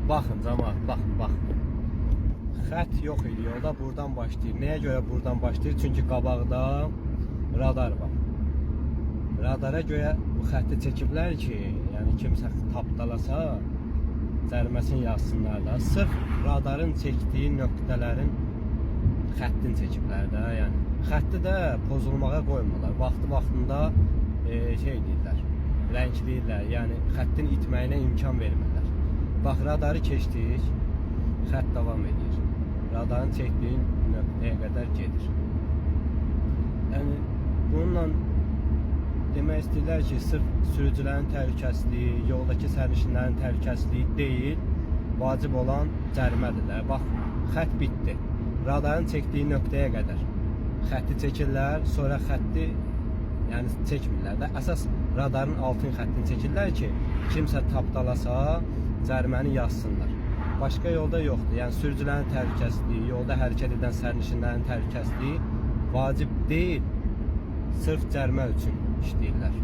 Baxın camaat, baxın, baxın. Xətt yox idi yolda, buradan başlayır. Nəyə görə buradan başlayır? Çünki qabaqda radar var. Radara görə bu xətti çəkiblər ki, yəni kimsə tapdalasa cəriməsini yazsınlar da. Sırf radarın çəkdiyi nöqtələrin xəttini çəkiblər də, yəni. Xətti də pozulmağa qoymurlar. Vaxtı-vaxtında şey deyirlər, rəngləyirlər. Yəni xəttin itməyinə imkan vermirlər. Bax radarı keçdik, xətt davam edir. Radarın çəkdiyi nöqtəyə qədər gedir. Yəni bununla demək istəyirlər ki, sırf sürücülərin təhlükəsizliyi, yoldakı sərnişinlərin təhlükəsizliyi deyil, vacib olan cərimədir də. Bax, xətt bitdi. Radarın çəkdiyi nöqtəyə qədər xətti çəkirlər, sonra xətti yəni çəkmirlər də. Əsas radarın altın xəttini çəkirlər ki, kimsə tapdalasa cəriməni yazsınlar. Başqa yolda yoxdur. Yəni sürücülərin təhlükəsizliyi, yolda hərəkət edən sərnişinlərin təhlükəsizliyi vacib deyil. Sırf cərimə üçün işləyirlər.